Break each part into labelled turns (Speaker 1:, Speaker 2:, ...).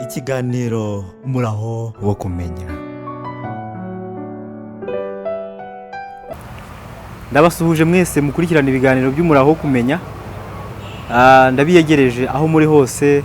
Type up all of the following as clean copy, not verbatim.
Speaker 1: Ikiganiro Umuraho wo Kumenya.
Speaker 2: Ndabasuhuje mwese mukurikirana ibiganiro by'Umuraho wo Kumenya. Ndabiyegereje aho muri hose,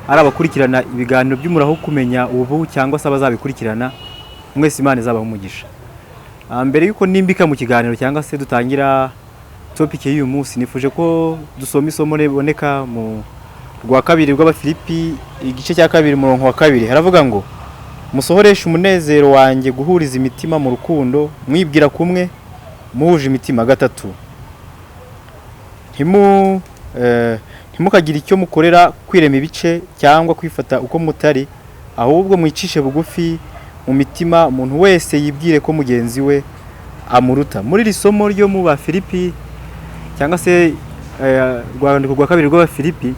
Speaker 2: ari abakurikirana ibiganiro by'Umuraho wo Kumenya ubu cyangwa se abazabikurikirana, mwese Imana izabaha umugisha. Mbere yuko nimbika mu kiganiro cyangwa se dutangira topic y'uyu munsi, nifuje ko dusoma isomo riboneka mu rwa kabiri rw'Abafilipi, igice cya 2, umurongo wa 2. Haravuga ngo: musohoreshe umunezero wanjye guhuriza imitima mu rukundo, mwibwira kumwe, muhuje imitima. 3, ntimukagire icyo mukorera kwirema ibice cyangwa kwifata uko mutari, ahubwo mwicishe bugufi mu mitima, umuntu wese yibwire ko mugenzi we amuruta. Muri iri somo ryo mu Bafilipi cyangwa se rwandiko rwa kabiri rw'Abafilipi,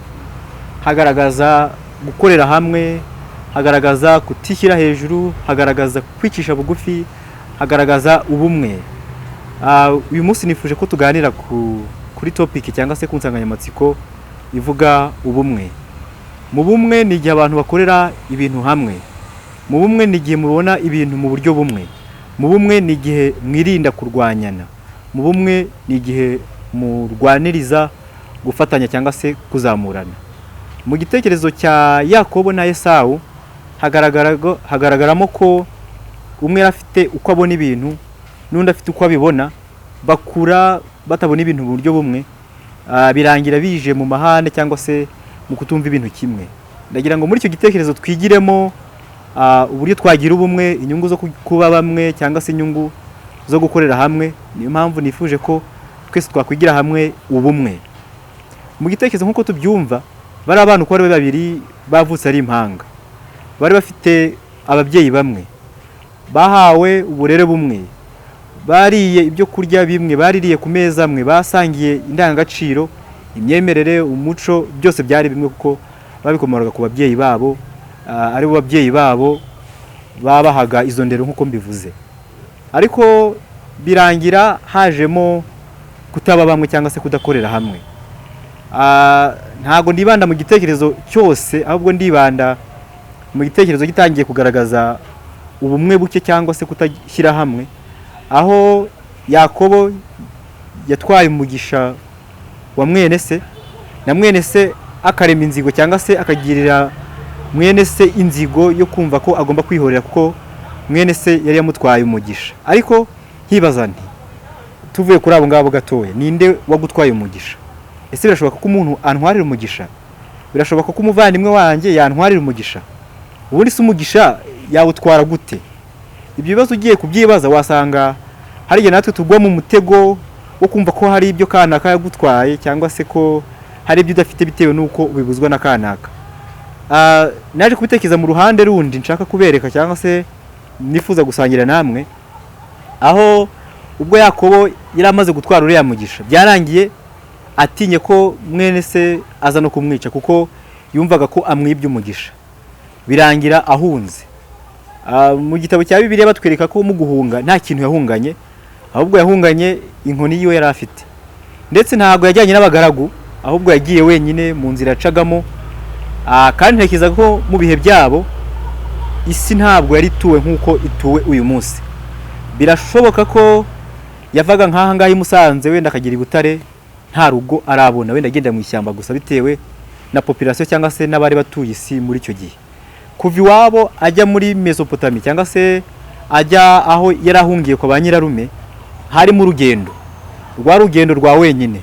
Speaker 2: hagaragaza gukorera hamwe, hagaragaza kutishyira hejuru, hagaragaza kwicisha bugufi, hagaragaza ubumwe. Uyu munsi nifuje ko tuganira kuri topic cyangwa se ku nsanganyamatsiko ivuga ubumwe. Mu bumwe ni igihe abantu bakorera ibintu hamwe. Mu bumwe ni igihe mubona ibintu mu buryo bumwe. Mu bumwe ni igihe mwirinda kurwanyana. Mu bumwe ni igihe murwaniriza gufatanya cyangwa se kuzamurana. Mu gitekerezo cya Yakobo na Esawu hagaragaramo ko umwe yari afite uko abona ibintu n'undi afite uko abibona, bakura batabona ibintu mu buryo bumwe, birangira bije mu mahane cyangwa se mu kutumva ibintu kimwe. Ndagira ngo muri icyo gitekerezo twigiremo uburyo twagira ubumwe, inyungu zo kuba bamwe cyangwa se inyungu zo gukorera hamwe. Niyo mpamvu nifuje ko twese twakwigira hamwe ubumwe. Mu gitekerezo nk'uko tubyumva, bari abana uko ari babiri bavutse ari impanga, bari bafite ababyeyi bamwe, bahawe uburere bumwe, bariye ibyo kurya bimwe, baririye ku meza amwe, basangiye indangagaciro, imyemerere, umuco, byose byari bimwe kuko babikomoraga ku babyeyi babo, ari bo babyeyi babo babahaga izo ndero nk'uko mbivuze. Ariko birangira hajemo kutaba bamwe cyangwa se kudakorera hamwe. Ntago ndibanda mu gitekerezo cyose, ahubwo ndibanda mu gitekerezo gitangiye kugaragaza ubumwe buke cyangwa se kutashyira hamwe, aho Yakobo yatwaye umugisha wa mwene se, na mwene se akarema inzigo cyangwa se akagirira mwene se inzigo yo kumva ko agomba kwihorera kuko mwene se yari yamutwaye umugisha. Ariko nkibaza nti, tuvuye kuri abo ngabo gatoya, ninde wagutwaye umugisha? Ese birashoboka ko umuntu antwarira umugisha? Birashoboka ko umuvandimwe wanjye yantwarira umugisha? Ubundi se umugisha yawutwara gute? Ibyo bibazo ugiye kubyibaza wasanga hari igihe natwe tugwa mu mutego wo kumva ko hari ibyo kanaka yagutwaye cyangwa se ko hari ibyo udafite bitewe n'uko ubibuzwa na kanaka. Naje kubitekereza mu ruhande rundi nshaka kubereka cyangwa se nifuza gusangira namwe, aho ubwo Yakobo yari amaze gutwara uriya mugisha, byarangiye atinye ko mwene se aza no kumwica kuko yumvaga ko amwibye umugisha, birangira ahunze. Mu gitabo cya Bibiliya batwereka ko mu guhunga nta kintu yahunganye, ahubwo yahunganye inkoni yiwe yari afite, ndetse ntabwo yajyanye n'abagaragu, ahubwo yagiye wenyine mu nzira yacagamo. Kandi ntekereza ko mu bihe byabo isi ntabwo yari ituwe nk'uko ituwe uyu munsi. Birashoboka ko yavaga nk'aha ngaha i Musanze wenda akagera i Butare nta rugo arabona, wenda agenda mu ishyamba gusa bitewe na population cyangwa se n'abari batuye isi muri icyo gihe. Kuva iwabo ajya muri Mesopotami cyangwa se ajya aho yari ahungiye kwa ba nyirarume, harimo urugendo, rwa rugendo rwa wenyine,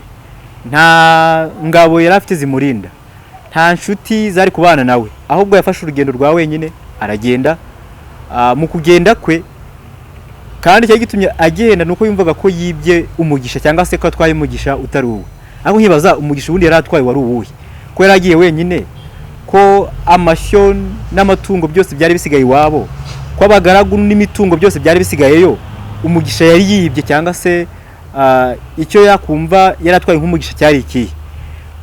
Speaker 2: nta ngabo yari afite zimurinda, nta nshuti zari kubana nawe, ahubwo yafashe urugendo rwa wenyine aragenda. Mu kugenda kwe kandi cyari gitumye agenda nuko yumvaga ko yibye umugisha cyangwa se ko atwaye umugisha utari uwe. Ariko nkibaza, umugisha ubundi yari atwaye wari uwuhe? Ko yari agiye wenyine, ko amashyo n'amatungo byose byari bisigaye iwabo, ko abagaragu n'imitungo byose byari bisigayeyo, umugisha yari yibye cyangwa se icyo yakumva yari atwaye nk'umugisha cyari ikihe?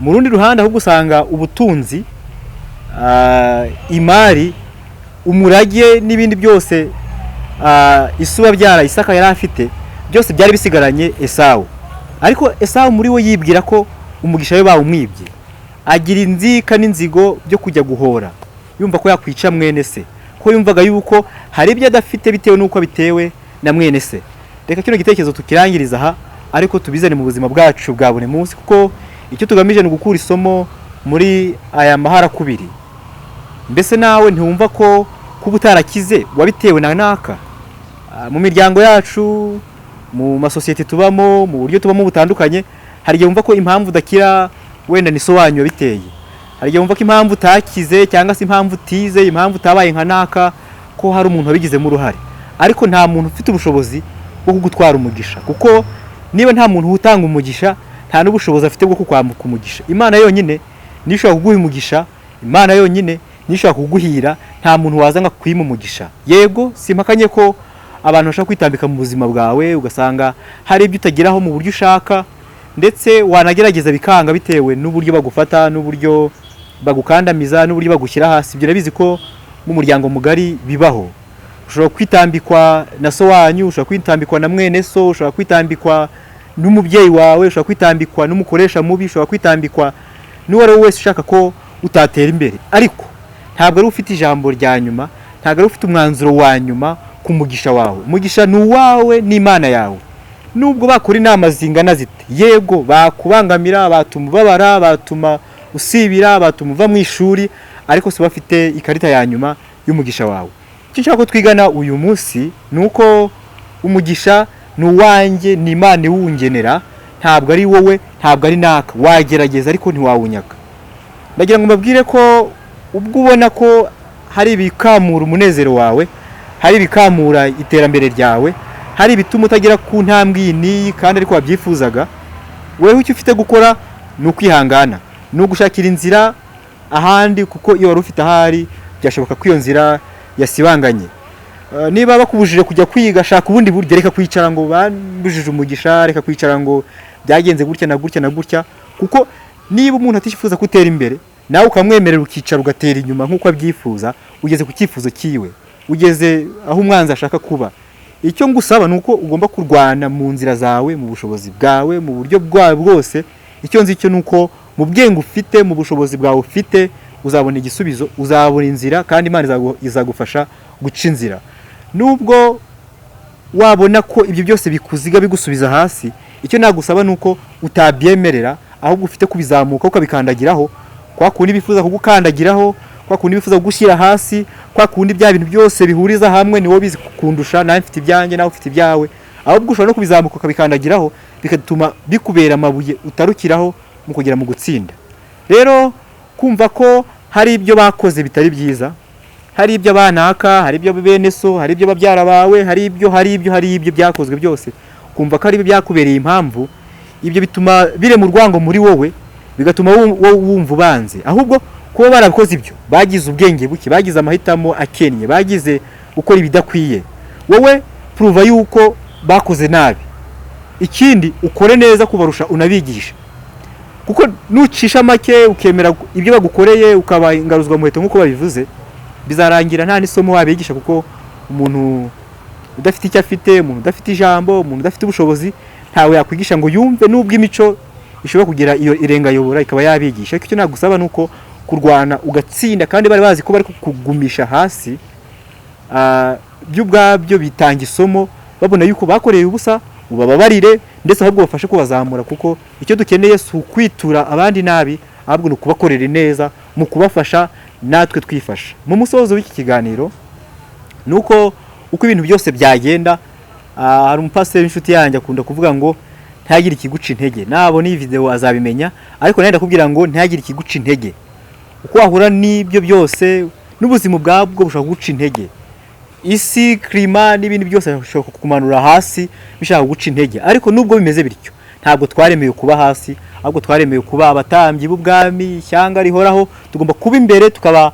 Speaker 2: Mu rundi ruhande ahubwo usanga ubutunzi, imari, umurage n'ibindi byose, isuba byara Isaka yari afite byose byari bisigaranye Esawu. Ariko Esawu muri we yibwira ko umugisha we bawumwibye, agira inzika n'inzigo byo kujya guhora. Yumva ko yakwica mwene se, ko yumvaga yuko hari ibyo adafite bitewe n'uko bitewe na mwene se. Reka kino gitekerezo tukirangiriza aha, ariko tubizane mu buzima bwacu bwa buri munsi, kuko icyo tugamije ni ugukura isomo muri aya maharakubiri. Mbese nawe ntiwumva ko kuba utarakize wabitewe na naka? Mu miryango yacu, mu masosiyete tubamo, mu buryo tubamo butandukanye, hari igihe wumva ko impamvu udakira wenda ni so wanyu wabiteye. Hari igihe wumva ko impamvu utakize, cyangwa se impamvu utize, impamvu utabaye nka naka, ko hari umuntu wabigizemo uruhare. Ariko nta muntu ufite ubushobozi bwo kugutwara umugisha, kuko niba nta muntu utanga umugisha, nta n'ubushobozi afite bwo kukwambuka umugisha. Imana yonyine niyo ishobora kuguha umugisha, Imana yonyine niyo ishobora kuguhira. Nta muntu waza ngo akwime umugisha. Yego, simpakanye ko abantu bashobora kwitambika mu buzima bwawe, ugasanga hari ibyo utageraho mu buryo ushaka, ndetse wanagerageza bikanga bitewe n'uburyo bagufata, n'uburyo bagukandamiza, n'uburyo bagushyira hasi. Ibyo urabizi ko mu muryango mugari bibaho. Ushobora kwitambikwa na so wanyu, ushobora kwitambikwa na mwene so, ushobora kwitambikwa n'umubyeyi wawe, ushobora kwitambikwa n'umukoresha mubi, ushobora kwitambikwa n'uwo ari we wese ushaka ko utatera imbere. Ariko ntabwo ari ufite ijambo rya nyuma, ntabwo ari ufite umwanzuro wa nyuma ku mugisha wawe. Umugisha ni uwawe n'Imana yawe. Nubwo bakora inama zingana zite, yego bakubangamira, batuma ubabara, batuma usibira, batuma uva mu ishuri, ariko si bafite ikarita ya nyuma y'umugisha wawe. Icyo nshaka ko twigana uyu munsi ni uko umugisha ni uwanjye, ni Imana iwungenera, ntabwo ari wowe, ntabwo ari naka. Wagerageza ariko ntiwawunyaga. Ndagira ngo mbabwire ko ubwo ubona ko hari ibikamura umunezero wawe, hari ibikamura iterambere ryawe, hari ibituma utagera ku ntambwe iyi n'iyi kandi ariko wabyifuzaga, wewe icyo ufite gukora ni ukwihangana, ni ugushakira inzira ahandi, kuko iyo wari ufite ahari byashoboka ko iyo nzira yasibanganye. Niba bakubujije kujya kwiga, shaka ubundi buryo. Reka kwicara ngo bambujije umugisha, reka kwicara ngo byagenze gutya na gutya na gutya, kuko niba umuntu atifuza ko utera imbere, nawe ukamwemerera ukicara ugatera inyuma nk'uko abyifuza, ugeze ku cyifuzo cyiwe, ugeze aho umwanzi ashaka kuba. Icyo ngusaba ni uko ugomba kurwana mu nzira zawe, mu bushobozi bwawe, mu buryo bwawe bwose. Icyo nzi cyo ni uko mu bwenge ufite, mu bushobozi bwawe ufite, uzabona igisubizo, uzabona inzira, kandi Imana izagufasha guca inzira. Nubwo wabona ko ibyo byose bikuziga, bigusubiza hasi, icyo nagusaba ni uko utabyemerera, ahubwo ufite kubizamuka ukabikandagiraho. Kwa kundi bifuza kugukandagiraho, kwa kundi bifuza kugushyira hasi, kwa kundi bya bintu byose bihuriza hamwe, ni wowe bizi kundusha, nawe mfite ibyanjye, nawe ufite ibyawe, ahubwo ushobora no kubizamuka ukabikandagiraho, bigatuma bikubera amabuye utarukiraho mu kugera mu gutsinda. Rero kumva ko hari ibyo bakoze bitari byiza, hari ibyo abanaka, hari ibyo bene so, hari ibyo babyara bawe, hari ibyo byakozwe byose, kumva ko ari ibyo byakubereye impamvu, ibyo bituma birema urwango muri wowe, bigatuma wowe wumva ubanze. Ahubwo kuba barakoze ibyo, bagize ubwenge buke, bagize amahitamo akennye, bagize gukora ibidakwiye. Wowe prova yuko bakoze nabi, ikindi ukore neza kubarusha, unabigisha, kuko nucisha make ukemera ibyo bagukoreye, ukaba ingaruzwa muheto nk'uko babivuze, bizarangira nta n'isomo wabigisha, kuko umuntu udafite icyo afite, umuntu udafite ijambo, umuntu udafite ubushobozi, ntawe yakwigisha ngo yumve, nubwo imico ishobora kugira iyo irengayobora ikaba yabigisha. Ariko icyo nagusaba ni uko kurwana ugatsinda, kandi bari bazi ko bari kukugumisha hasi, byo ubwabyo bitanga isomo. Babona yuko bakoreye ubusa, ubababarire, ndetse ahubwo bafashe kubazamura, kuko icyo dukeneye si ukwitura abandi nabi, ahubwo ni ukubakorera neza mu kubafasha natwe twifasha. Mu musozo w'iki kiganiro ni uko uko ibintu byose byagenda, hari umupasiteri w'inshuti yanjye akunda kuvuga ngo ntihagire ikiguca intege. Nabona iyi video azabimenya, ariko nawe ndakubwira ngo ntihagire ikiguca intege. Uko wahura n'ibyo byose, n'ubuzima ubwabwo bushobora kuguca intege, isi, climat n'ibindi byose bishobora kukumanura hasi, bishaka kuguca intege. Ariko nubwo bimeze bityo, ntabwo twaremewe kuba hasi, ahubwo twaremewe kuba abatambyi b'ubwami, ishyanga rihoraho. Tugomba kuba imbere, tukaba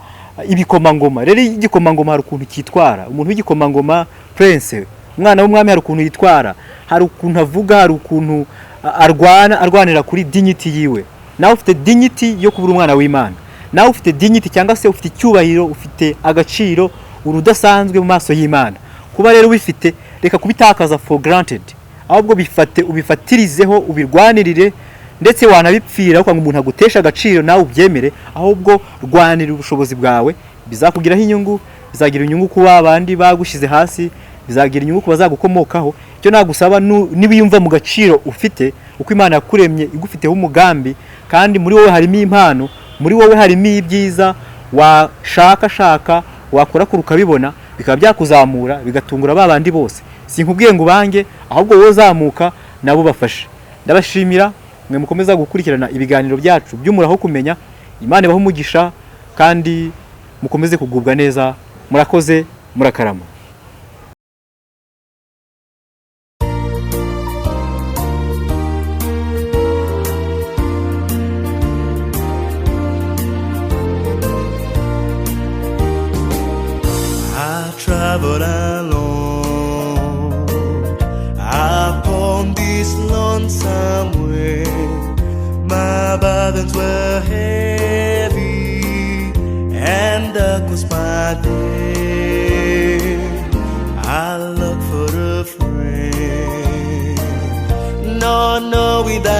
Speaker 2: ibikomangoma. Rero igikomangoma hari ukuntu cyitwara. Umuntu w'igikomangoma, prince, umwana w'umwami, hari ukuntu yitwara, hari ukuntu avuga, hari ukuntu arwana, arwanira kuri dignity yiwe. Nawe ufite dignity yo kuba umwana w'Imana, nawe ufite dignity cyangwa se ufite icyubahiro, ufite agaciro, uri udasanzwe mu maso y'Imana. Kuba rero ubifite, reka kubitakaza for granted, ahubwo bifate, ubifatirizeho, ubirwanirire. Ndetse wanabipfira kugira ngo umuntu aguteshe agaciro nawe ubyemere, ahubwo rwanira ubushobozi bwawe, bizakugiraho inyungu, bizagira inyungu ku bandi bagushyize hasi, bizagira inyungu ku bazagukomokaho. Icyo nagusaba, niba mu gaciro ufite, uko Imana yakuremye igufiteho umugambi, kandi muri wowe harimo impano, muri wowe harimo ibyiza washakashaka, wakora kure ukabibona, bikaba byakuzamura, bigatungura ba bandi bose. Sinkubwiye ngo ubange, ahubwo wowe uzamuka nabo bafashe. Ndabashimira mwe mukomeza gukurikirana ibiganiro byacu by'umuraho kumenya. Imana ibahe umugisha kandi mukomeze kugubwa neza. Murakoze, murakarama.
Speaker 3: I traveled alone upon this lonesome way. My burdens were heavy, and dark was my day. I looked for a friend, not knowing that.